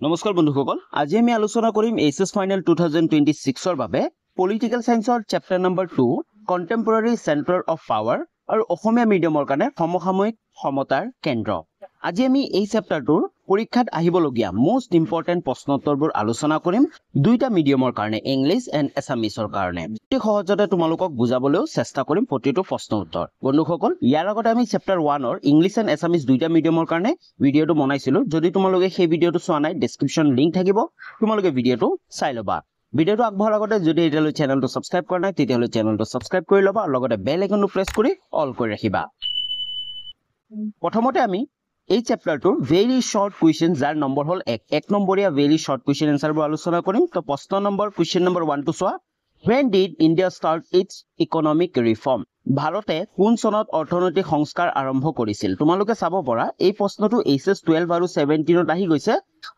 নমস্কাৰ বন্ধুসকল, আজি আমি আলোচনা কৰিম HS final 2026ৰ বাবে পলিটিকেল চায়েন্সৰ chapter number 2, contemporary centre of power আৰু অসমীয়া মিডিয়ামৰ কাৰণে সমসাময়িক সমতাৰ কেন্দ্ৰ। আজি আমি এই চেপ্টাৰটোৰ পৰীক্ষাত আহিবলগীয়া মষ্ট ইম্পৰ্টেণ্ট প্ৰশ্নোত্তৰবোৰ আলোচনা কৰিম দুইটা মিডিয়ামৰ কাৰণে, ইংলিছ এণ্ড এছামিছৰ কাৰণে। অতি সহজতে তোমালোকক বুজাবলৈও চেষ্টা কৰিম প্ৰতিটো প্ৰশ্ন উত্তৰ। বন্ধুসকল, ইয়াৰ আগতে আমি চেপ্টাৰ 1ৰ ইংলিছ এণ্ড এছামিছ দুইটা মিডিয়ামৰ কাৰণে ভিডিঅ'টো বনাইছিলোঁ। যদি তোমালোকে সেই ভিডিঅ'টো চোৱা নাই, ডেছক্ৰিপশ্যন লিংক থাকিব, তোমালোকে ভিডিঅ'টো চাই ল'বা। ভিডিঅ'টো আগবঢ়াৰ আগতে যদি এতিয়ালৈ চেনেলটো ছাবস্ক্ৰাইব কৰা নাই, তেতিয়াহ'লে চেনেলটো ছাবস্ক্ৰাইব কৰি ল'বা আৰু লগতে বেল আইকনটো প্ৰেছ কৰি অল কৰি ৰাখিবা। প্ৰথমতে আমি এই চেপ্টাৰটোৰ ভেৰি শ্বৰ্ট কুৱেশ্যন, যাৰ নম্বৰ হ'ল 1, 1 নম্বৰীয়া ভেৰি শ্বৰ্ট কুৱেশ্যন এনচাৰবোৰ আলোচনা কৰিম। তো প্ৰশ্ন নম্বৰ কুৱেশ্যন নম্বৰ 1টো চোৱা, When did India start its economic reform? ভাৰতে কোন চনত অৰ্থনৈতিক সংস্কাৰ আৰম্ভ কৰিছিল? তোমালোকে চাব পৰা এই প্ৰশ্নটো এইচ এছ 12 আৰু 17ত আহি গৈছে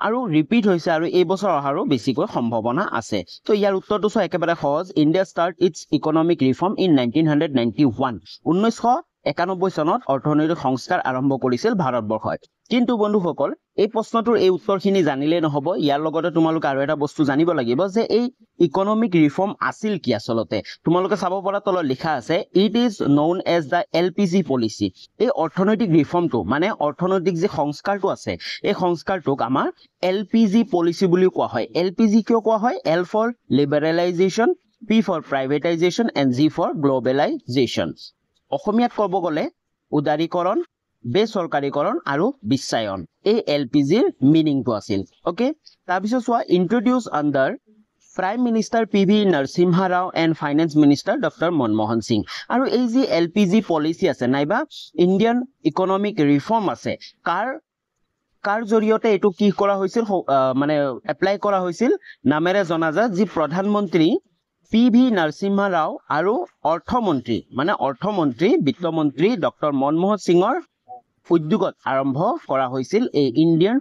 আৰু ৰিপিট হৈছে আৰু এই বছৰ অহাৰো বেছিকৈ সম্ভাৱনা আছে। তো ইয়াৰ উত্তৰটো চোৱা, একেবাৰে সহজ। India start its economic reform in 1991। 1991 চনত অৰ্থনৈতিক সংস্কাৰ আৰম্ভ কৰিছিল ভাৰতবৰ্ষই। কিন্তু বন্ধুসকল, এই প্ৰশ্নটোৰ এই উত্তৰখিনি জানিলেই নহ'ব, ইয়াৰ লগতে তোমালোকে আৰু এটা বস্তু জানিব লাগিব যে এই ইকনমিক ৰিফৰ্ম আছিল কি আচলতে। তোমালোকে চাব পৰা তলত লিখা আছে, It is known as the LPG policy। এই অৰ্থনৈতিক ৰিফৰ্মটো, মানে অৰ্থনৈতিক যি সংস্কাৰটো আছে, এই সংস্কাৰটোক আমাৰ এল পি জি পলিচি বুলিও কোৱা হয়। এল পি জি কিয় কোৱা হয়? L for liberalization, P for privatization and G for globalization। অসমীয়াত ক'ব গ'লে উদাৰীকৰণ, বেচৰকাৰীকৰণ আৰু বিশ্বায়ন, এই এল পি জিৰ মিনিংটো আছিল। অ'কে, তাৰপিছত চোৱা, introduce under Prime Minister P V Narasimha Rao and Finance Minister Doctor Manmohan Singh। আৰু এই যি এল পি জি পলিচি আছে নাইবা ইণ্ডিয়ান ইকনমিক ৰিফৰ্ম আছে, কাৰ কাৰ জৰিয়তে এইটো কি কৰা হৈছিল, মানে এপ্লাই কৰা হৈছিল নামেৰে জনাজাত যি প্ৰধানমন্ত্ৰী পি ভি নৰসিংহা ৰাও আৰু অৰ্থমন্ত্ৰী, মানে অৰ্থমন্ত্ৰী বিত্তমন্ত্ৰী ডক্টৰ মনমোহন সিঙৰ উদ্যোগত আৰম্ভ কৰা হৈছিল এই ইণ্ডিয়ান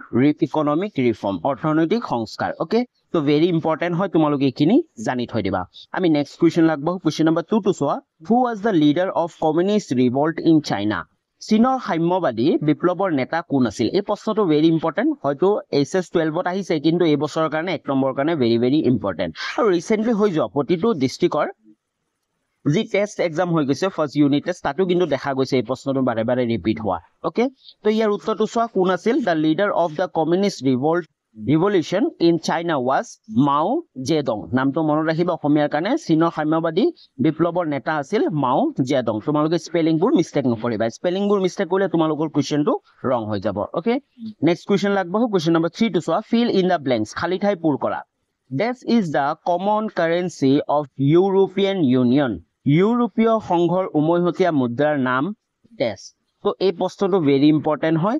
ইকনমিক ৰিফৰ্ম, অৰ্থনৈতিক সংস্কাৰ। অ'কে, ত' ভেৰি ইম্পৰ্টেণ্ট হয়, তোমালোকে এইখিনি জানি থৈ দিবা। আমি নেক্সট কুৱেশ্যন আগবাঢ়ো। কুৱেশ্যন নম্বৰ 2টো চোৱা, Who was the leader of communist revolt in China? চীনৰ সাম্যবাদী বিপ্লৱৰ নেতা কোন আছিল? এই প্ৰশ্নটো ভেৰি ইম্পৰ্টেণ্ট, হয়তো এইচ এছ 12ত আহিছে, কিন্তু এই বছৰৰ কাৰণে 1 নম্বৰৰ কাৰণে ভেৰি ভেৰি ইম্পৰ্টেণ্ট। আৰু ৰিচেণ্টলি হৈ যোৱা প্ৰতিটো ডিষ্ট্ৰিক্টৰ যি টেষ্ট এক্সাম হৈ গৈছে, ফাৰ্ষ্ট ইউনিট টেষ্ট, তাতো কিন্তু দেখা গৈছে এই প্ৰশ্নটো বাৰে বাৰে ৰিপিট হোৱা। অ'কে, তো ইয়াৰ উত্তৰটো চোৱা, কোন আছিল? The leader of the communist revolution in China was Mao Zedong। নামটো মনত ৰাখিবা অসমীয়াৰ কাৰণে, চীনৰ সাম্যবাদী বিপ্লৱৰ নেতা আছিল মাও জেডং। তোমালোকে স্পেলিংবোৰ মিষ্টেক নকৰিবা, স্পেলিংবোৰ মিষ্টেক কৰিলে তোমালোকৰ কুৱেশ্যনটো ৰং হৈ যাব। অ'কে, নেক্সট কুৱেশ্যন আগবাঢ়ো। কুৱেশ্যন নম্বৰ 3টো চোৱা, Fill in the blanks, খালী ঠাই পূৰ কৰা। Dash is the common currency of European Union। ইউৰোপীয় সংঘৰ উমৈহতীয়া মুদ্ৰাৰ নাম ডেছ। ত' এই প্ৰশ্নটো ভেৰি ইম্পৰ্টেণ্ট হয়।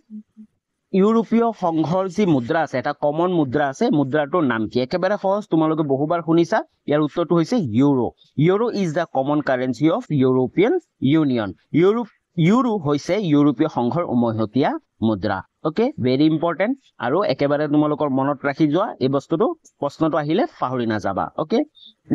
ইউৰোপীয় সংঘৰ যি মুদ্ৰা আছে, এটা কমন মুদ্ৰা আছে, মুদ্ৰাটোৰ নাম কি? একেবাৰে সহজ, তোমালোকে বহুবাৰ শুনিছা। ইয়াৰ উত্তৰটো হৈছে Euro। Euro is the common currency of European Union। Euro হৈছে ইউৰোপীয় সংঘৰ উমৈহতীয়া মুদ্ৰা। অ'কে, ভেৰি ইম্পৰ্টেণ্ট আৰু একেবাৰে তোমালোকৰ মনত ৰাখি যোৱা এই বস্তুটো, প্ৰশ্নটো আহিলে পাহৰি নাযাবা। Okay,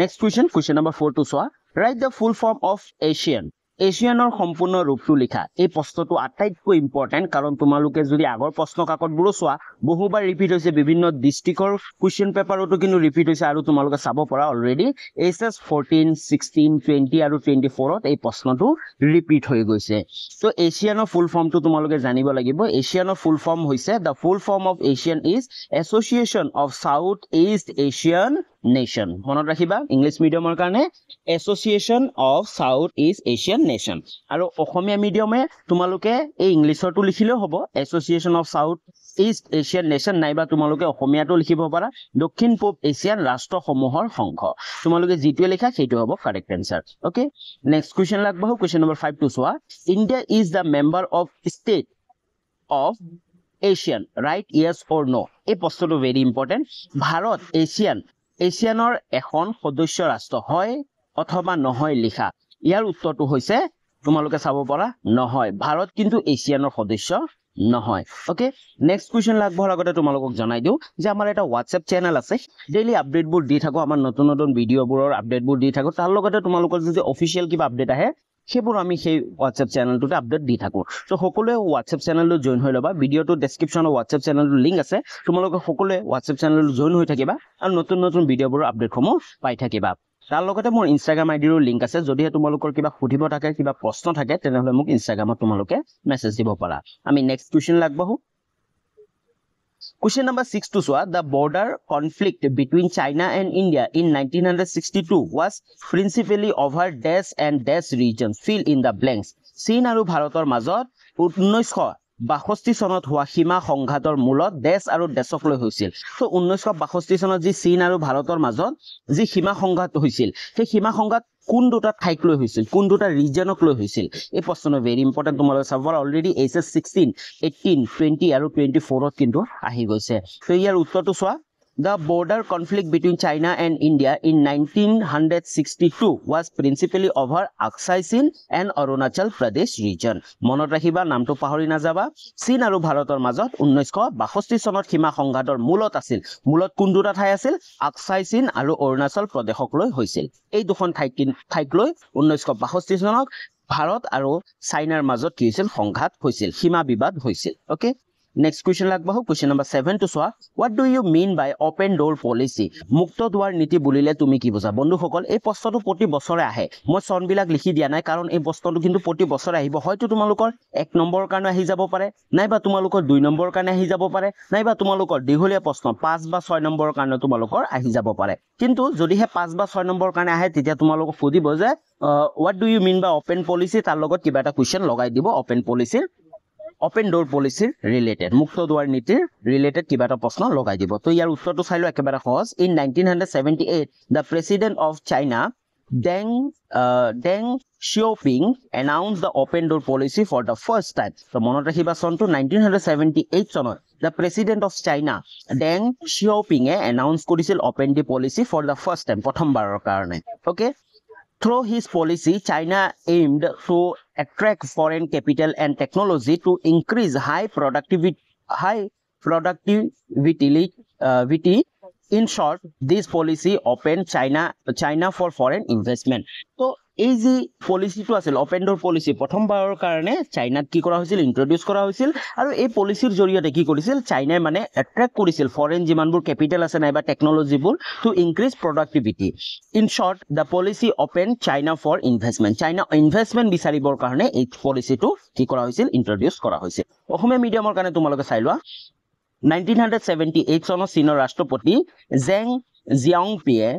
next question, question number 4টো চোৱা, Write the full form of ASEAN। এছিয়ানৰ সম্পূৰ্ণ ৰূপটো লিখা। এই প্ৰশ্নটো আটাইতকৈ ইম্পৰ্টেণ্ট, কাৰণ তোমালোকে যদি আগৰ প্ৰশ্ন কাকতবোৰো চোৱা, বহুবাৰ ৰিপিট হৈছে, বিভিন্ন ডিষ্ট্ৰিক্টৰ কুৱেশ্যন পেপাৰতো কিন্তু ৰিপিট হৈছে। আৰু তোমালোকে চাব পৰা অলৰেডি HS 14, 16, 20 আৰু 24ত এই প্ৰশ্নটো ৰিপিট হৈ গৈছে। ত' এছিয়ানৰ ফুল ফৰ্মটো তোমালোকে জানিব লাগিব। এছিয়ানৰ ফুল ফৰ্ম হৈছে, the full form of ASEAN is Association of South East Asian Nation। মনত ৰাখিবা ইংলিছ মিডিয়ামৰ কাৰণে Association of South East Asian Nation, আৰু অসমীয়া মিডিয়ামে তোমালোকে এই ইংলিছৰটো লিখিলেও হ'ব, Association of South East Asian Nation, নাইবা তোমালোকে অসমীয়াটো লিখিব পাৰা দক্ষিণ পূব এছিয়ান ৰাষ্ট্ৰসমূহৰ সংঘ। তোমালোকে যিটোৱে লিখা সেইটো হ'ব correct answer. Okay, next question আগবাঢ়ো। কুৱেশ্যন নম্বৰ 5টো চোৱা, India is the member of state of ASEAN, write yes or no। এই প্ৰশ্নটো ভেৰি ইম্পৰ্টেণ্ট। ভাৰত এছিয়ানৰ এখন সদস্য ৰাষ্ট্ৰ হয় অথবা নহয় লিখা। ইয়াৰ উত্তৰটো হৈছে, তোমালোকে চাব পৰা, নহয়, ভাৰত কিন্তু এছিয়ানৰ সদস্য নহয়। অ'কে, নেক্সট কুৱেশ্যন আগবঢ়াৰ আগতে তোমালোকক জনাই দিওঁ যে আমাৰ এটা হোৱাটছএপ চেনেল আছে, ডেইলি আপডেটবোৰ দি থাকোঁ, আমাৰ নতুন নতুন ভিডিঅ'বোৰৰ আপডেটবোৰ দি থাকোঁ। তাৰ লগতে তোমালোকৰ যদি অফিচিয়েল কিবা আপডেট আহে, সেইবোৰ আমি সেই হোৱাটছএপ চেনেলটোতে আপডেট দি থাকোঁ। চ' সকলোৱে হোৱাটছএপ চেনেলটো জইন হৈ ল'বা। ভিডিঅ'টো ডেছক্ৰিপশ্যনত হোৱাটছএপ চেনেলটোৰ লিংক আছে, তোমালোকে সকলোৱে হোৱাটছএপ চেনেলটো জইন হৈ থাকিবা আৰু নতুন নতুন ভিডিঅ'বোৰৰ আপডেটসমূহ পাই থাকিবা। তাৰ লগতে মোৰ ইনষ্টাগ্ৰাম আই ডিৰো লিংক আছে, যদিহে তোমালোকৰ কিবা সুধিব থাকে, কিবা প্ৰশ্ন থাকে, তেনেহ'লে মোক ইনষ্টাগ্ৰামত তোমালোকে মেছেজ দিব পাৰা। আমি next question আগবাঢ়ো। Question number 6 to চোৱা, the border conflict between China and India in 1962 was principally over dash and dash regions. Fill in the blanks. চীন আৰু ভাৰতৰ মাজত 1962 চনত হোৱা সীমা সংঘাতৰ মূলত ডেছ আৰু ডেছক লৈ হৈছিল। ত' 1962 চনত যি চীন আৰু ভাৰতৰ মাজত যি সীমা সংঘাত হৈছিল, সেই সীমা সংঘাত কোন দুটা ঠাইক লৈ হৈছিল, কোন দুটা ৰিজনক লৈ হৈছিল, এই প্ৰশ্নটো ভেৰি ইম্পৰ্টেণ্ট। তোমালোকে চাব পাৰা অলৰেডি HS 16, 18, 20 আৰু 24ত কিন্তু আহি গৈছে। ত' ইয়াৰ উত্তৰটো চোৱা, the border conflict between China and India in 1962 was principally over Aksai Chin and Arunachal Pradesh region. মনত ৰাখিবা, নামটো পাহৰি নাযাবা। চীন আৰু ভাৰতৰ মাজত 1962 চনত সীমা সংঘাতৰ মূলত আছিল, মূলত কোন দুটা ঠাই আছিল, আকসাই চীন আৰু অৰুণাচল প্ৰদেশক লৈ হৈছিল। এই দুখন ঠাইক লৈ 1962 চনত ভাৰত আৰু চাইনাৰ মাজত কি হৈছিল, সংঘাত হৈছিল, সীমা বিবাদ হৈছিল। অ'কে, নেক্সট কুৱেশ্যন আগবাঢ়ো। কুৱেশ্যন নম্বৰ 7 টো চোৱা, what do you mean by open door policy? মুক্ত দুৱাৰ নীতি বুলিলে তুমি কি বুজা? বন্ধুসকল, এই প্ৰশ্নটো প্ৰতি বছৰে আহে। মই চনবিলাক লিখি দিয়া নাই, কাৰণ এই প্ৰশ্নটো কিন্তু প্ৰতি বছৰে আহিব। হয়তো তোমালোকৰ 1 নম্বৰৰ কাৰণে আহি যাব পাৰে, নাইবা তোমালোকৰ 2 নম্বৰৰ কাৰণে আহি যাব পাৰে, নাইবা তোমালোকৰ দীঘলীয়া প্ৰশ্ন 5 বা 6 নম্বৰৰ কাৰণে তোমালোকৰ আহি যাব পাৰে। কিন্তু যদিহে 5 বা 6 নম্বৰৰ কাৰণে আহে, তেতিয়া তোমালোকক সুধিব যে what do you mean by open policy, তাৰ লগত কিবা এটা কুৱেশ্যন লগাই দিব অপেন পলিচিৰ, অপেন ডোৰ পলিচিৰ ৰিলেটেড, মুক্ত দুৱাৰ নীতিৰ ৰিলেটেড কিবা এটা প্ৰশ্ন লগাই দিব। তো ইয়াৰ উত্তৰটো চাই লোৱা, একেবাৰে সহজ। In 1978 the president of China Deng Xiaoping announce the open door policy for the first time. তো মনত ৰাখিবা চনটো 1978 চনত the president of China Deng শিঅপিঙে announce কৰিছিল open the policy for the first time, প্ৰথমবাৰৰ কাৰণে। Okay, Through his policy, China aimed to attract foreign capital and technology to increase high productivity. In short, this policy opened China for foreign investment. So, এই যি পলিচিটো আছিল open ডোৰ policy, প্ৰথমবাৰৰ কাৰণে চাইনাত কি কৰা হৈছিল, ইন্ট্ৰডিউচ কৰা হৈছিল। আৰু এই পলিচিৰ জৰিয়তে কি কৰিছিল, চাইনাই মানে এট্ৰেক্ট কৰিছিল ফৰেন যিমানবোৰ কেপিটেল আছে নাইবা টেকনলজিবোৰ to increase productivity. In short, the policy open China for investment. China investment বিচাৰিবৰ কাৰণে এই পলিচিটো কি কৰা হৈছিল, ইন্ট্ৰডিউচ কৰা হৈছিল। অসমীয়া মিডিয়ামৰ কাৰণে তোমালোকে চাই লোৱা, 1978 চনত চীনৰ ৰাষ্ট্ৰপতি জেং জিয়াওপিয়ে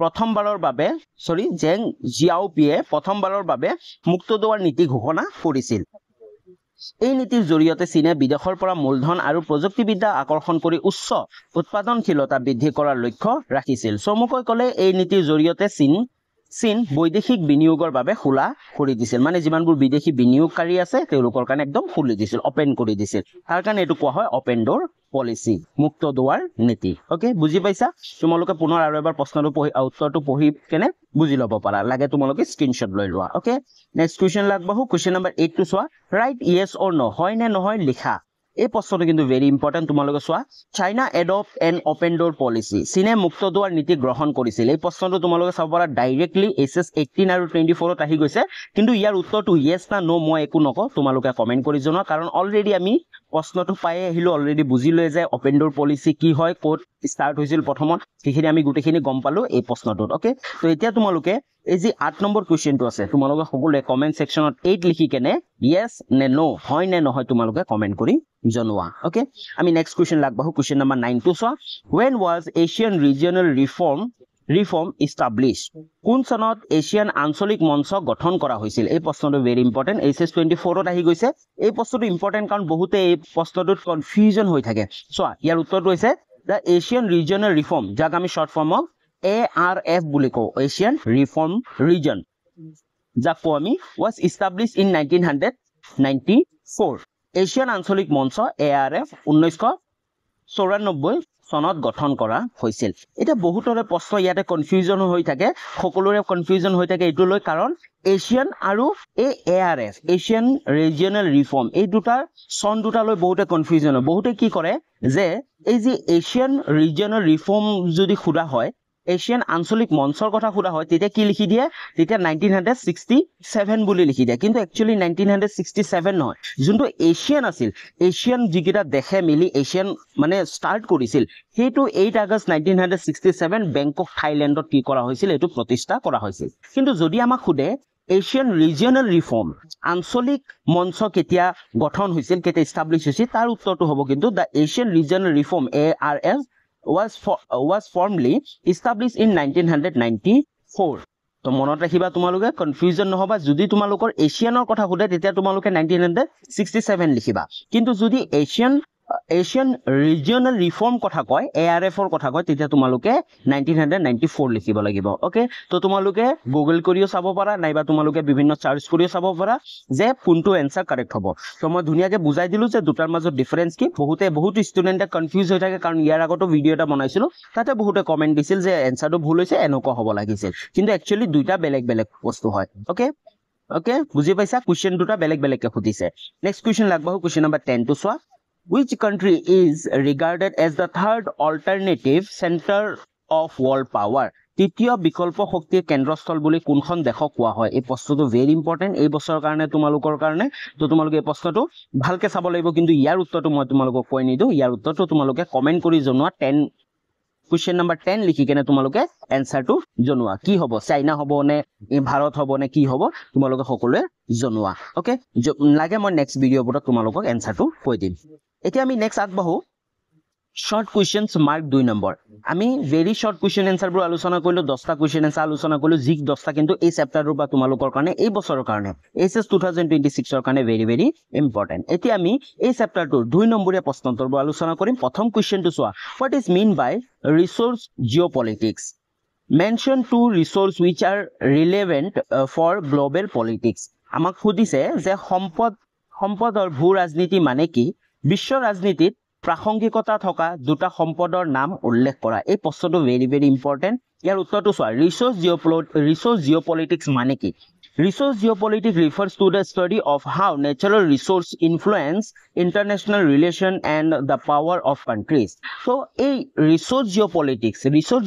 প্ৰথমবাৰৰ বাবে জেং জিয়াওপিয়ে প্ৰথমবাৰৰ বাবে মুক্ত দুৱাৰ নীতি ঘোষণা কৰিছিল। এই নীতিৰ জৰিয়তে চীনে বিদেশৰ পৰা মূলধন আৰু প্ৰযুক্তিবিদ্যা আকৰ্ষণ কৰি উচ্চ উৎপাদনশীলতা বৃদ্ধি কৰাৰ লক্ষ্য ৰাখিছিল। চমুকৈ ক'লে এই নীতিৰ জৰিয়তে চীন বৈদেশিক বিনিয়োগৰ বাবে খোলা কৰি দিছিল, মানে যিমানবোৰ বিদেশী বিনিয়োগকাৰী আছে তেওঁলোকৰ কাৰণে একদম খুলি দিছিল, অপেন কৰি দিছিল। তাৰ কাৰণে এইটো কোৱা হয় অপেন ডোৰ পলিচি, মুক্ত দুৱাৰ নীতি। অ'কে, বুজি পাইছা? তোমালোকে পুনৰ আৰু এবাৰ প্ৰশ্নটো পঢ়ি উত্তৰটো পঢ়ি কেনে বুজি ল'ব পাৰা, লাগে তোমালোকে স্ক্ৰীনশ্বট লৈ লোৱা। অ'কে, নেক্সট কুৱেশ্যন আগবাঢ়ো। কুৱেশ্যন নম্বৰ 8 টো চোৱা, ৰাইট য়েছ অৰ ন, হয় নে নহয় লিখা। এই প্ৰশ্নটো কিন্তু ভেৰি ইম্পৰ্টেণ্ট, তোমালোকে চোৱা। China adopt an open door policy, চীনে মুক্ত দুৱাৰ নীতি গ্ৰহণ কৰিছিল। এই প্ৰশ্নটো তোমালোকে চাব পাৰা ডাইৰেক্টলি HS 18 আৰু 24ত আহি গৈছে। কিন্তু ইয়াৰ উত্তৰটো য়েছ না ন মই একো নকওঁ, তোমালোকে কমেণ্ট কৰি জনোৱা, কাৰণ অলৰেডি আমি প্ৰশ্নটো পাই আহিলো, অলৰেডি বুজি লৈ যায় অপেন ডোৰ পলিচি কি হয়, ক'ত ষ্টাৰ্ট হৈছিল প্ৰথমত, সেইখিনি আমি গোটেইখিনি গম পালো এই প্ৰশ্নটোত। অ'কে, ত' এতিয়া তোমালোকে এই যি 8 নম্বৰ কুৱেশ্যনটো আছে, তোমালোকে সকলোৱে কমেণ্ট ছেকশ্যনত 8 লিখি কেনে য়েছ নে ন, হয় নে নহয় তোমালোকে কমেণ্ট কৰি জনোৱা। অ'কে, আমি নেক্সট কুৱেশ্যন আগবাঢ়ো। কুৱেশ্যন নম্বৰ 9 টো চোৱা, when was Asian regional reform establish? কোন চনত এছিয়ান আঞ্চলিক মঞ্চ গঠন কৰা হৈছিল? এই প্ৰশ্নটো ভেৰি ইম্পৰ্টেণ্ট, HS 24ত আহি গৈছে। এই প্ৰশ্নটো ইম্পৰ্টেণ্ট কাৰণ বহুতে এই প্ৰশ্নটোত কনফিউজন হৈ থাকে। চোৱা, ইয়াৰ উত্তৰটো হৈছে the Asian regional reform, যাক আমি শ্বৰ্ট ফৰ্মত ARF বুলি কওঁ, এছিয়ান ৰিফৰ্ম ৰিজন যাক কওঁ আমি, was establish in 1994। Asian আঞ্চলিক মঞ্চ ARF 1994 চনত গঠন কৰা হৈছিল। এতিয়া বহুতৰে প্ৰশ্ন ইয়াতে কনফিউজন হৈ থাকে, সকলোৰে কনফিউজন হৈ থাকে এইটো লৈ, কাৰণ এছিয়ান আৰু এই ARF Asian regional reform এই দুটাৰ চন দুটালৈ বহুতে কনফিউজন হয়। বহুতে কি কৰে যে এই যি এছিয়ান ৰিজিয়নেল ৰিফৰ্ম যদি সোধা হয়, এছিয়ান আঞ্চলিক মঞ্চৰ কথা সোধা হয় তেতিয়া কি লিখি দিয়ে, তেতিয়া 1967 বুলি লিখি দিয়ে। কিন্তু একচুৱেলি 1967 নহয়, যোনটো এছিয়ান আছিল, এছিয়ান যিকেইটা দেশে মিলি এছিয়ান মানে ষ্টাৰ্ট কৰিছিল, সেইটো 8 আগষ্ট 1967 বেংকক থাইলেণ্ডত কি কৰা হৈছিল, এইটো প্ৰতিষ্ঠা কৰা হৈছিল। কিন্তু যদি আমাক সোধে এছিয়ান ৰিজিয়নেল ৰিফৰ্ম, আঞ্চলিক মঞ্চ কেতিয়া গঠন হৈছিল, কেতিয়া ইষ্টাব্লিছ হৈছিল, তাৰ উত্তৰটো হ'ব কিন্তু the Asian regional reform ARS was formally established in 1994। তো মনত ৰাখিবা তোমালোকে, কনফিউজন নহবা। যদি তোমালোকৰ এছিয়ানৰ কথা সোধে তেতিয়া তোমালোকে 1967 লিখিবা, কিন্তু যদি এছিয়ান ৰিজিয়নেল ৰিফৰ্ম কথা কয়, ARF ৰ কথা কয়, তেতিয়া তোমালোকে 1994 লিখিব লাগিব। অ'কে, তো তোমালোকে গুগল কৰিও চাব পাৰা, নাইবা তোমালোকে বিভিন্ন চাৰ্চ কৰিও চাব পাৰা যে কোনটো এনচাৰ কাৰেক্ট হ'ব। তো মই ধুনীয়াকে বুজাই দিলো যে দুটাৰ মাজত ডিফাৰেঞ্চ কি। বহুত ষ্টুডেণ্টে কনফিউজ হৈ থাকে, কাৰণ ইয়াৰ আগতো ভিডিঅ' এটা বনাইছিলো, তাতে বহুতে কমেণ্ট দিছিল যে এনচাৰটো ভুল হৈছে, এনেকুৱা হ'ব লাগিছিল, কিন্তু একচুৱেলি দুইটা বেলেগ বেলেগ বস্তু হয়। অ'কে, অ'কে, বুজি পাইছা? কুৱেশ্যন দুটা বেলেগ বেলেগকে সুধিছে। নেক্সট কুৱেশ্যন আগবাঢ়ো, কুৱেশ্যন নম্বৰ 10টো চোৱা। Which country is regarded as the third alternative center of world power? তৃতীয় বিকল্প শক্তিৰ কেন্দ্ৰস্থল বুলি কোনখন দেশক কোৱা হয়? এই প্ৰশ্নটো ভেৰি ইম্পৰ্টেণ্ট এই বছৰৰ কাৰণে, তোমালোকৰ কাৰণে। তো তোমালোকে এই প্ৰশ্নটো ভালকে চাব লাগিব, কিন্তু ইয়াৰ উত্তৰটো মই তোমালোকক কৈ নিদিওঁ। ইয়াৰ উত্তৰটো তোমালোকে কমেণ্ট কৰি জনোৱা। কুৱেশ্যন নম্বৰ 10 লিখি কেনে তোমালোকে এনচাৰটো জনোৱা, কি হ'ব, চাইনা হ'ব নে ভাৰত হ'ব নে কি হ'ব, তোমালোকে সকলোৱে জনোৱা। অ'কে, লাগে মই নেক্সট ভিডিঅ'বোৰত তোমালোকক এনচাৰটো কৈ দিম। এতিয়া আমি নেক্সট আগবাঢ়ো শ্বৰ্ট কুৱেশ্যনছ মাৰ্ক 2 নম্বৰ। আমি ভেৰি শ্বৰ্ট কুৱেশ্যন এনচাৰবোৰ আলোচনা কৰিলো, 10টা কুৱেশ্যন এনচাৰ আলোচনা কৰিলো, যি 10টা কিন্তু এই চেপ্টাৰটোৰ পৰা তোমালোকৰ কাৰণে এই বছৰৰ কাৰণে HS 2026ৰ কাৰণে ভেৰি ভেৰি ইম্পৰ্টেণ্ট। এতিয়া আমি এই চেপ্টাৰটোৰ 2 নম্বৰীয়া প্ৰশ্নোত্তৰবোৰ আলোচনা কৰিম। প্ৰথম কুৱেশ্যনটো চোৱা, what is mean by resource geopolitics? Mention two resource which are relevant for global politics. আমাক সুধিছে যে সম্পদৰ ভূ ৰাজনীতি মানে কি, বিশ্ব ৰাজনীতিত প্ৰাসংগিকতা থকা দুটা সম্পদৰ নাম উল্লেখ কৰা। এই প্ৰশ্নটো ভেৰি ভেৰি ইম্পৰ্টেণ্ট। ইয়াৰ উত্তৰটো চোৱা, ৰিচোৰ্চ জিঅ'পলিটিক্স মানে কি? Resource geopolitics refers to the study of how natural resource influence international relation and the power of countries. So এই ৰিচোৰ্চ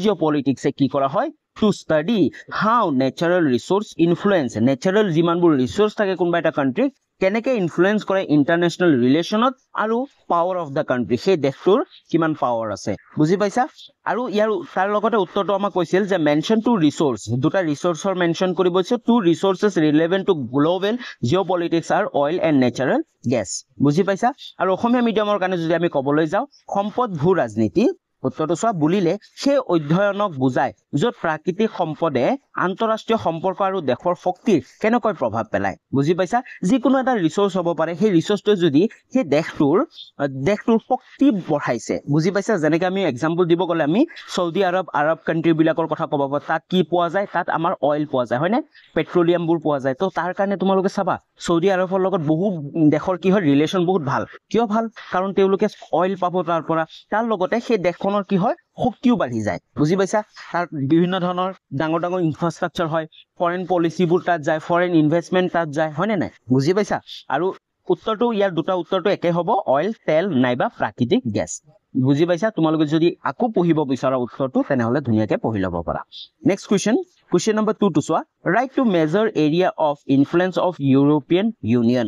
জিঅ'পলিটিক্সে কি কৰা হয়? To study how natural resource influence, natural যিমানবোৰ resource থাকে কোনোবা এটা কাণ্ট্ৰিক কেনেকে ইনফ্লুৱেঞ্চ কৰে ইণ্টাৰনেশ্যনেল ৰিলেশ্যনত আৰু পাৱাৰ অফ the country, সেই দেশটোৰ কিমান পাৱাৰ আছে, বুজি পাইছা? আৰু ইয়াৰ তাৰ লগতে উত্তৰটো আমাক কৈছিল যে মেনশ্যন টু ৰিচোৰ্চ, দুটা ৰিচোৰ্চৰ মেনশ্যন কৰিব দিছে। Two resources relevant to global geopolitics are oil and natural gas, বুজি পাইছা? আৰু অসমীয়া মিডিয়ামৰ কাৰণে যদি আমি ক'বলৈ যাওঁ, সম্পদ ভূ ৰাজনীতি উত্তৰটো চোৱা বুলিলে সেই অধ্যয়নক বুজায় য'ত প্ৰাকৃতিক সম্পদে আন্তঃৰাষ্ট্ৰীয় সম্পৰ্ক আৰু দেশৰ শক্তিৰ কেনেকৈ প্ৰভাৱ পেলায়, বুজি পাইছা? যিকোনো এটা ৰিচোৰ্চ হ'ব পাৰে, সেই ৰিচোৰ্চটোৱে যদি সেই দেশটোৰ শক্তি বঢ়াইছে, বুজি পাইছা? যেনেকে আমি এক্সাম্পল দিব গ'লে আমি চৌদি আৰৱ, আৰৱ কাণ্ট্ৰিবিলাকৰ কথা ক'ব পাৰোঁ। তাত কি পোৱা যায়? তাত আমাৰ অইল পোৱা যায়, হয়নে? পেট্ৰলিয়ামবোৰ পোৱা যায়। তো তাৰ কাৰণে তোমালোকে চাবা চৌদি আৰৱৰ লগত বহু দেশৰ কি হয়, ৰিলেশ্যন বহুত ভাল। কিয় ভাল? কাৰণ তেওঁলোকে অইল পাব তাৰ পৰা, তাৰ লগতে সেই দেশখনৰ কি হয়, শক্তিও বাঢ়ি যায়, বুজি পাইছা? তাৰ বিভিন্ন ধৰণৰ ডাঙৰ ডাঙৰ ইনফ্ৰাষ্ট্ৰাকচাৰ হয়, ফৰেন পলিচিবোৰ তাত যায়, ফৰেন ইনভেষ্টমেণ্ট তাত যায়, হয়নে নাই, বুজি পাইছা? আৰু উত্তৰটো ইয়াৰ দুটা উত্তৰটো একে হ'ব, অইল, তেল নাইবা প্ৰাকৃতিক গেছ, বুজি পাইছা? তোমালোকে যদি আকৌ পঢ়িব বিচৰা উত্তৰটো তেনেহ'লে ধুনীয়াকে পঢ়ি ল'ব পাৰা। নেক্সট কুৱেশ্যন, কুৱেশ্যন নম্বৰ 2টো চোৱা, write two major area of influence of European Union.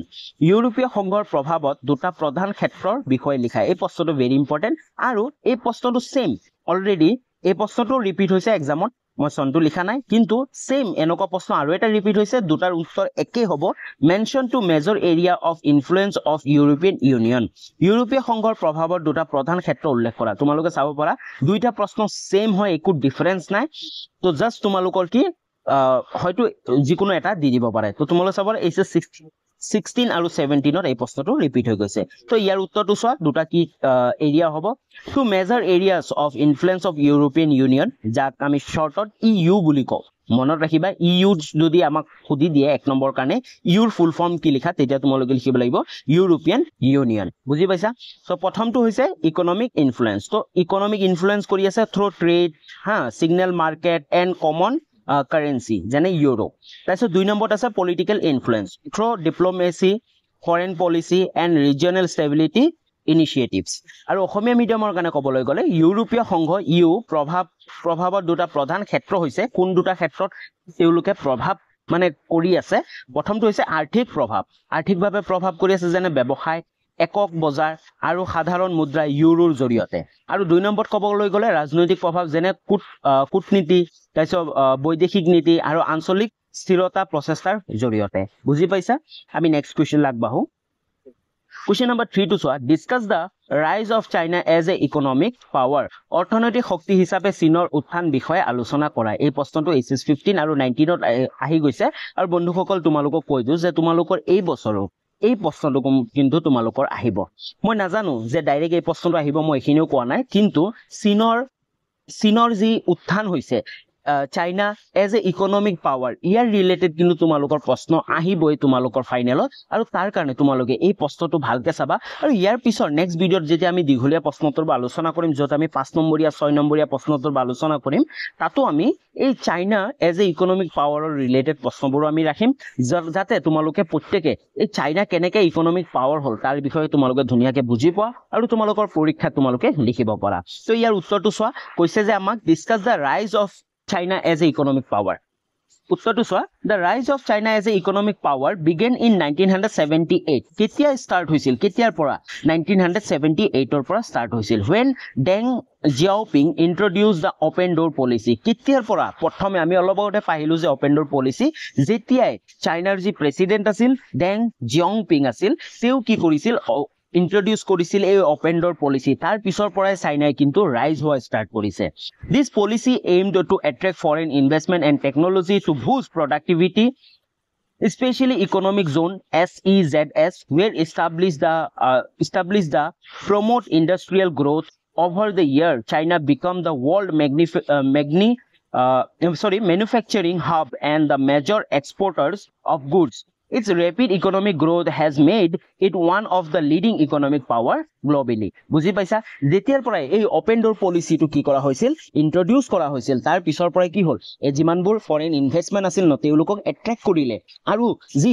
ইউৰোপীয় সংঘৰ প্ৰভাৱত দুটা প্ৰধান ক্ষেত্ৰৰ বিষয়ে লিখা। এই প্ৰশ্নটো ভেৰি ইম্পৰ্টেণ্ট আৰু এই প্ৰশ্নটো ছেইম অলৰেডি, এই প্ৰশ্নটো ৰিপিট হৈছে এক্সামত, মই চনটো লিখা নাই, কিন্তু ছেইম এনেকুৱা প্ৰশ্ন আৰু এটা ৰিপিট হৈছে, দুটাৰ উত্তৰ একেই হ'ব। Mention two major area of influence of European Union. ইউৰোপীয় সংঘৰ প্ৰভাৱৰ দুটা প্ৰধান ক্ষেত্ৰ উল্লেখ কৰা। তোমালোকে চাব পাৰা দুইটা প্ৰশ্ন ছেইম হয়, একো ডিফাৰেঞ্চ নাই। তো জাষ্ট তোমালোকৰ কি হয়তো যিকোনো এটা দি দিব পাৰে। তো তোমালোকে চাব পাৰা এইচ এছ 16 আৰু 17ত এই প্ৰশ্নটো ৰিপিট হৈ গৈছে। তো ইয়াৰ উত্তৰটো চোৱা, দুটা কি এৰিয়া হ'ব, two major areas of influence of European Union, যাক আমি শ্বৰ্টত EU বুলি কওঁ। মনত ৰাখিবা, EU যদি আমাক সুধি দিয়ে 1 নম্বৰ কাৰণে ইউৰ ফুল ফৰ্ম কি লিখা, তেতিয়া তোমালোকে লিখিব লাগিব ইউৰোপিয়ান ইউনিয়ন, বুজি পাইছা? চ' প্ৰথমটো হৈছে ইকনমিক ইনফ্লুৱেঞ্চ। তো ইকনমিক ইনফ্লুৱেঞ্চ কৰি আছে থ্ৰু ট্ৰেড, হা, single market and common currency, যেনে ইউৰো। তাৰপিছত 2 নম্বৰত আছে political influence through diplomacy, foreign policy and regional stability initiatives. আৰু অসমীয়া মিডিয়ামৰ কাৰণে ক'বলৈ গ'লে ইউৰোপীয় সংঘ ইউ প্ৰভাৱৰ দুটা প্ৰধান ক্ষেত্ৰ হৈছে, কোন দুটা ক্ষেত্ৰত তেওঁলোকে প্ৰভাৱ মানে কৰি আছে। প্ৰথমটো হৈছে আৰ্থিক প্ৰভাৱ, আৰ্থিকভাৱে প্ৰভাৱ কৰি আছে, যেনে ব্যৱসায়, একক বজাৰ আৰু সাধাৰণ মুদ্ৰা ইউৰোৰ জৰিয়তে। আৰু 2 নম্বৰত ক'বলৈ গ'লে ৰাজনৈতিক প্ৰভাৱ, যেনে কূটনীতি, তাৰপিছত বৈদেশিক নীতি আৰু আঞ্চলিক স্থিৰতা প্ৰচেষ্টাৰ জৰিয়তে। বুজি পাইছা? আমি নেক্সট কুৱেশ্যন আগবাঢ়ো। কুৱেশ্যন নম্বৰ 3টো চোৱা, discuss the rise of China as a economic power. অৰ্থনৈতিক শক্তি হিচাপে চীনৰ উত্থান বিষয়ে আলোচনা কৰা। এই প্ৰশ্নটো এইচ এছ 15 আৰু 19ত আহি গৈছে। আৰু বন্ধুসকল, তোমালোকক কৈ দিওঁ যে তোমালোকৰ এই বছৰো এই প্ৰশ্নটো কিন্তু তোমালোকৰ আহিব। মই নাজানো যে ডাইৰেক্ট এই প্ৰশ্নটো আহিব, মই এইখিনিও কোৱা নাই, কিন্তু চীনৰ যি উত্থান হৈছে, China as a economic power, year related কিন্তু তোমালোকৰ প্ৰশ্ন আহিবই তোমালোকৰ ফাইনেলত। আৰু তাৰ কাৰণে তোমালোকে এই প্ৰশ্নটো ভালকে চাবা। আৰু ইয়াৰ পিছৰ নেক্সট ভিডিঅ'ত যেতিয়া আমি দীঘলীয়া প্ৰশ্নোত্তৰবোৰ আলোচনা কৰিম, য'ত আমি 5 নম্বৰীয়া 6 নম্বৰীয়া প্ৰশ্নোত্তৰবোৰ আলোচনা কৰিম, তাতো আমি এই চাইনা এজ এ ইকনমিক পাৱাৰৰ ৰিলেটেড প্ৰশ্নবোৰো আমি ৰাখিম, যাতে তোমালোকে প্ৰত্যেকে এই চাইনা কেনেকে ইকনমিক পাৱাৰ হ'ল তাৰ বিষয়ে তোমালোকে ধুনীয়াকে বুজি পোৱা আৰু তোমালোকৰ পৰীক্ষাত তোমালোকে লিখিব পাৰা। ত' ইয়াৰ উত্তৰটো চোৱা, কৈছে যে আমাক discuss the rise of China as a economic power. উত্তৰটো চোৱা, the rise of China as a economic power began in 1978। কেতিয়া ষ্টাৰ্ট হৈছিল, কেতিয়াৰ পৰা? 1978ৰ পৰা ষ্টাৰ্ট হৈছিল। When Deng Xiaoping introduce the open door policy. কেতিয়াৰ পৰা? প্ৰথমে আমি অলপ আগতে পাহিলোঁ যে অপেন ড'ৰ পলিচি, যেতিয়াই চাইনাৰ যি প্ৰেচিডেণ্ট আছিল ডেং জিয়াওপিং আছিল, তেওঁ কি কৰিছিল, ইন্ট্ৰডিউচ কৰিছিল এই অপেন ড'ৰ পলিচি। তাৰ পিছৰ পৰাই চাইনাই কিন্তু ৰাইজ হোৱা ষ্টাৰ্ট কৰিছে। This policy aimed to attract foreign investment and technology to boost productivity, specially economic zone SEZS were establish the promote industrial growth. Over the year China become the world manufacturing hub and the major exporters of goods. Its rapid economic growth has made it one of the leading economic power globally. বুজি পাইছা? যেতিয়াৰ পৰাই এই open door পলিচিটো কি কৰা হৈছিল, introduce কৰা হৈছিল, তাৰ পিছৰ পৰাই কি হ'ল, এই যিমানবোৰ ফৰেইন ইনভেষ্টমেণ্ট আছিল ন, তেওঁলোকক এট্ৰেক্ট কৰিলে। আৰু যি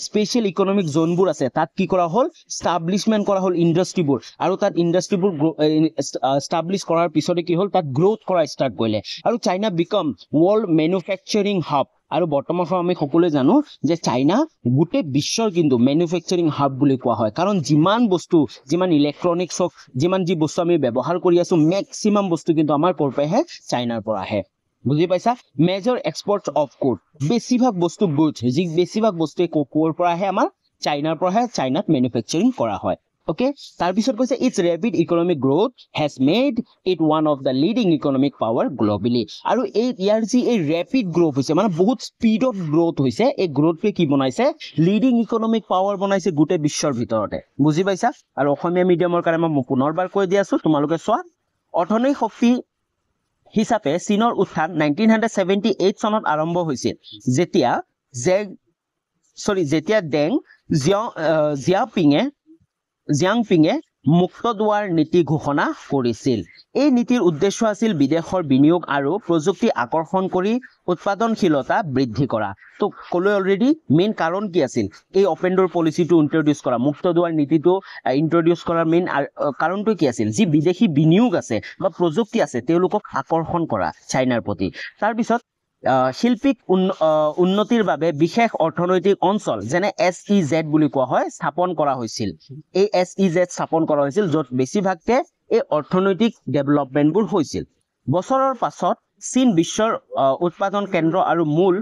স্পেচিয়েল ইকনমিক জ'নবোৰ আছে তাত কি কৰা হ'ল, ষ্টাব্লিছমেণ্ট কৰা হ'ল ইণ্ডাষ্ট্ৰিবোৰ। আৰু তাত ইণ্ডাষ্ট্ৰিবোৰ ষ্টাব্লিছ কৰাৰ পিছতে কি হ'ল, তাত গ্ৰ'থ কৰা ষ্টাৰ্ট কৰিলে। আৰু China become world manufacturing hub. আৰু বৰ্তমান সময়ত আমি সকলোৱে জানো যে চাইনা গোটেই বিশ্বৰ কিন্তু মেনুফেকচাৰিং হাব বুলি কোৱা হয়। কাৰণ যিমান বস্তু, যিমান ইলেক্ট্ৰনিক্স হওক, যিমান যি বস্তু আমি ব্যৱহাৰ কৰি আছো, মেক্সিমাম বস্তু কিন্তু আমাৰ ক'ৰ পৰা আহে, চাইনাৰ পৰা আহে। বুজি পাইছা? মেজৰ এক্সপৰ্ট অফ গুড, বেছিভাগ বস্তু গুডছ, যি বেছিভাগ বস্তুৱে ক'ৰ পৰা আহে, আমাৰ চাইনাৰ পৰা আহে, চাইনাত মেনুফেকচাৰিং কৰা হয়। অ'কে, তাৰপিছত কৈছে its rapid economic growth has made it one of the leading economic power globally. আৰু এই ইয়াৰ যি এই ৰেপিড গ্ৰ'থ হৈছে, মানে বহুত স্পীডত গ্ৰ'থ হৈছে, এই গ্ৰ'থটোৱে কি বনাইছে, লিডিং ইকনমিক পাৱাৰ বনাইছে গোটেই বিশ্বৰ ভিতৰতে। বুজি পাইছা? আৰু অসমীয়া মিডিয়ামৰ কাৰণে মই পুনৰবাৰ কৈ দি আছো, তোমালোকে চোৱা। অৰ্থনৈতিক শক্তি হিচাপে চীনৰ উত্থান 1978 চনত আৰম্ভ হৈছিল, যেতিয়া যেতিয়া ডেং জিয়াংপিঙে মুক্ত দুৱাৰ নীতি ঘোষণা কৰিছিল। এই নীতিৰ উদ্দেশ্য আছিল বিদেশৰ বিনিয়োগ আৰু প্ৰযুক্তি আকৰ্ষণ কৰি উৎপাদনশীলতা বৃদ্ধি কৰা। তো ক'লোৱে অলৰেডি মেইন কাৰণ কি আছিল, এই অপেন ড'ৰ পলিচিটো ইন্ট্ৰডিউচ কৰা, মুক্ত দুৱাৰ নীতিটো ইন্ট্ৰডিউচ কৰাৰ মেইন কাৰণটো কি আছিল, যি বিদেশী বিনিয়োগ আছে বা প্ৰযুক্তি আছে তেওঁলোকক আকৰ্ষণ কৰা চাইনাৰ প্ৰতি। তাৰপিছত শিল্পিক উন্নতিৰ বাবে বিশেষ অৰ্থনৈতিক অঞ্চল যেনে SEZ বুলি কোৱা হয় স্থাপন কৰা হৈছিল। এই SEZ স্থাপন কৰা হৈছিল য'ত বেছিভাগকে এই অৰ্থনৈতিক ডেভেলপমেণ্টবোৰ হৈছিল। বছৰৰ পাছত চীন বিশ্বৰ উৎপাদন কেন্দ্ৰ আৰু মূল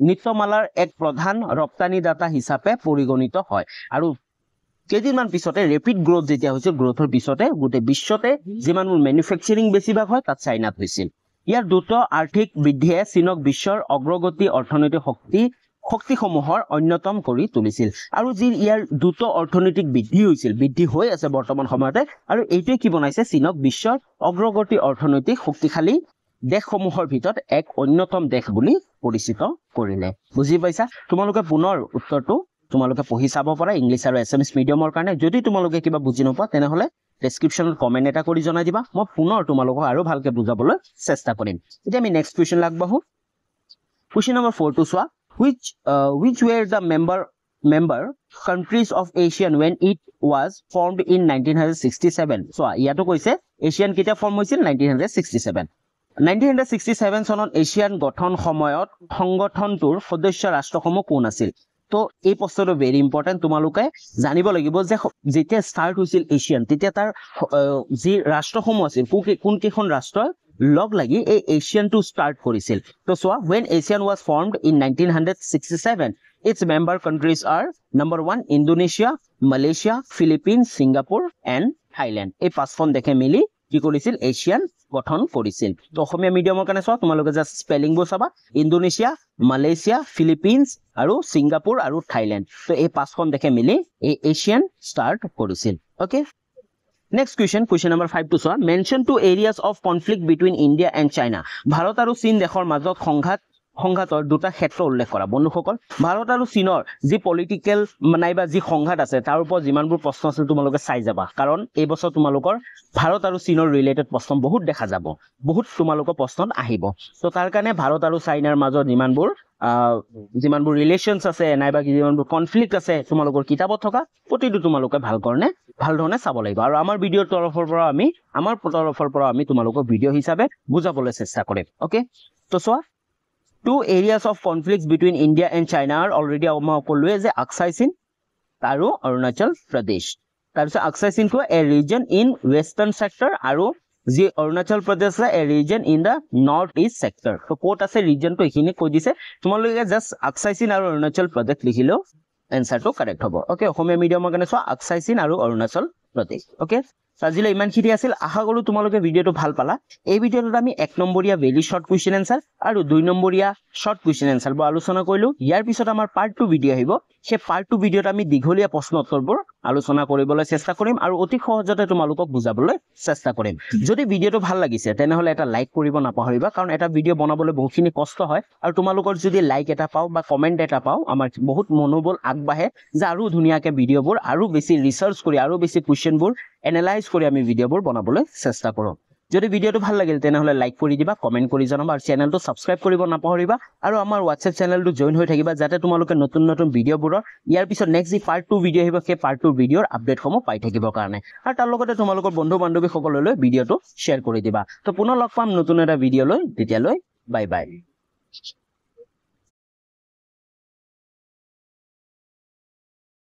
নৃত্যমালাৰ এক প্ৰধান ৰপ্তানিদাতা হিচাপে পৰিগণিত হয়। আৰু কেইদিনমান পিছতে ৰেপিড গ্ৰ'থ যেতিয়া হৈছিল, গ্ৰ'থৰ পিছতে গোটেই বিশ্বতে যিমানবোৰ মেনুফেকচাৰিং বেছিভাগ হয় তাত চাইনাত হৈছিল। ইয়াৰ দ্ৰুত আৰ্থিক বৃদ্ধিয়ে চীনক বিশ্বৰ অগ্ৰগতি অৰ্থনৈতিক শক্তিসমূহৰ অন্যতম কৰি তুলিছিল। আৰু যি ইয়াৰ দ্ৰুত অৰ্থনৈতিক বৃদ্ধি হৈছিল, বৃদ্ধি হৈ আছে বৰ্তমান সময়তে, আৰু এইটোৱে কি বনাইছে, চীনক বিশ্বৰ অগ্ৰগতি অৰ্থনৈতিক শক্তিশালী দেশসমূহৰ ভিতৰত এক অন্যতম দেশ বুলি পৰিচিত কৰিলে। বুজি পাইছা? তোমালোকে পুনৰ উত্তৰটো তোমালোকে পঢ়ি চাব পাৰা ইংলিছ আৰু এছামিছ মিডিয়ামৰ কাৰণে। যদি তোমালোকে কিবা বুজি নোপোৱা তেনেহ'লে ডেছক্ৰিপশ্যনত কমেণ্ট এটা কৰি জনাই দিবা, মই পুনৰ তোমালোকক আৰু ভালকে বুজাবলৈ চেষ্টা কৰিম। এতিয়া আমি নেক্সট কুৱেশ্যন আগবাঢ়ো। কুৱেশ্যন নম্বৰ 4টো চোৱা, which were the member member countries of ASEAN when it was formed in 1967? চোৱা, ইয়াতো কৈছে এছিয়ান কেতিয়া ফৰ্ম হৈছিল, 1967। 1967 চনত এছিয়ান গঠন সময়ত সংগঠনটোৰ সদস্য ৰাষ্ট্ৰসমূহ কোন আছিল? তো এই প্ৰশ্নটো ভেৰি ইম্পৰ্টেণ্ট, তোমালোকে জানিব লাগিব যে যেতিয়া ষ্টাৰ্ট হৈছিল এছিয়ান তেতিয়া তাৰ যি ৰাষ্ট্ৰসমূহ আছিল, কোনকেইখন ৰাষ্ট্ৰই লগ লাগি এই এছিয়ানটো ষ্টাৰ্ট কৰিছিল। তো চোৱা, when ASEAN was formed in 1967, its member countries are number 1 Indonesia, Malaysia, Philippines, Singapore and Thailand. এই পাঁচখন দেশে মিলি কি কৰিছিল, এছিয়ান গঠন কৰিছিল। তো অসমীয়া মিডিয়ামৰ কাৰণে চোৱা, তোমালোকে জাষ্ট স্পেলিংবোৰ চাবা, ইণ্ডোনেছিয়া, মালয়েছিয়া, ফিলিপিনছ আৰু ছিংগাপুৰ আৰু থাইলেণ্ড। তো এই পাঁচখন দেশে মিলি এই এছিয়ান ষ্টাৰ্ট কৰিছিল। Okay, next question, question number 5 টো চোৱা, mention two areas of conflict between India and China. Bharat আৰু চীন দেশৰ মাজত সংঘাতৰ দুটা ক্ষেত্ৰ উল্লেখ কৰা। বন্ধুসকল, ভাৰত আৰু চীনৰ যি পলিটিকেল নাইবা যি সংঘাত আছে তাৰ ওপৰত যিমানবোৰ প্ৰশ্ন আছে তোমালোকে চাই যাবা, কাৰণ এই বছৰ তোমালোকৰ ভাৰত আৰু চীনৰ ৰিলেটেড প্ৰশ্ন বহুত দেখা যাব, বহুত তোমালোকৰ প্ৰশ্নত আহিব। তো তাৰ কাৰণে ভাৰত আৰু চাইনাৰ মাজত যিমানবোৰ ৰিলেশ্যনছ আছে নাইবা যিমানবোৰ কনফ্লিক্ট আছে তোমালোকৰ কিতাপত থকা প্ৰতিটো তোমালোকে ভাল ধৰণে চাব লাগিব। আৰু আমাৰ ভিডিঅ'ৰ তৰফৰ পৰা আমি, আমাৰ তৰফৰ পৰা আমি তোমালোকক ভিডিঅ' হিচাপে বুজাবলৈ চেষ্টা কৰিম। অ'কে, তো চোৱা, two areas of conflicts between India and China are already মই ক'লোৱে যে আকসাই চীন আৰু অৰুণাচল প্ৰদেশ। তাৰপিছত Aksai চীনটো a region in western sector আৰু যি অৰুণাচল প্ৰদেশ আছে a region in the north east sector। তো ক'ত আছে ৰিজনটো এইখিনি কৈ দিছে, তোমালোকে জাষ্ট আকসাই চীন আৰু অৰুণাচল প্ৰদেশ লিখিলেও এনচাৰটো কাৰেক্ট হ'ব। অ'কে, অসমীয়া মিডিয়ামৰ কাৰণে চোৱা আকসাই চীন আৰু অৰুণাচল প্ৰদেশ। অ'কে, আজিলৈ ইমানখিনি আছিল। আশা কৰোঁ তোমালোকে ভিডিঅ'টো ভাল পালা। এই ভিডিঅ'টোত আমি 1 নম্বৰীয়া ভেৰি শ্বৰ্ট কুৱেশ্যন এনচাৰ আৰু 2 নম্বৰীয়া শ্বৰ্ট কুৱেশ্যন এনচাৰবোৰ আলোচনা কৰিলোঁ। ইয়াৰ পিছত আমাৰ পাৰ্ট 2 ভিডিঅ' আহিব। সেই পাৰ্ট 2 ভিডিঅ'ত আমি দীঘলীয়া প্ৰশ্ন উত্তৰবোৰ আলোচনা কৰিবলৈ চেষ্টা কৰিম আৰু অতি সহজতে তোমালোকক বুজাবলৈ চেষ্টা কৰিম। যদি ভিডিঅ'টো ভাল লাগিছে তেনেহ'লে এটা লাইক কৰিব নাপাহৰিবা, কাৰণ এটা ভিডিঅ' বনাবলৈ বহুতখিনি কষ্ট হয় আৰু তোমালোকৰ যদি লাইক এটা পাওঁ বা কমেণ্ট এটা পাওঁ আমাৰ বহুত মনোবল আগবাঢ়ে যে আৰু ধুনীয়াকৈ ভিডিঅ'বোৰ আৰু বেছি ৰিচাৰ্চ কৰি আৰু বেছি কুৱেশ্যনবোৰ এনালাইজ কৰি আমি ভিডিঅ'বোৰ বনাবলৈ চেষ্টা কৰোঁ। যদি ভিডিঅ'টো ভাল লাগিল তেনেহ'লে লাইক কৰি দিবা, কমেণ্ট কৰি জনাবা আৰু চেনেলটো ছাবস্ক্ৰাইব কৰিব নাপাহৰিবা আৰু আমাৰ হোৱাটছএপ চেনেলটো জইন হৈ থাকিবা, যাতে তোমালোকে নতুন নতুন ভিডিঅ'বোৰৰ ইয়াৰ পিছত নেক্সট যি পাৰ্ট 2 ভিডিঅ' আহিব সেই পাৰ্ট 2 ভিডিঅ'ৰ আপডেটসমূহ পাই থাকিবৰ কাৰণে। আৰু তাৰ লগতে তোমালোকৰ বন্ধু বান্ধৱীসকললৈ ভিডিঅ'টো শ্বেয়াৰ কৰি দিবা। তো পুনৰ লগ পাম নতুন এটা ভিডিঅ'লৈ, তেতিয়ালৈ বাই বাই।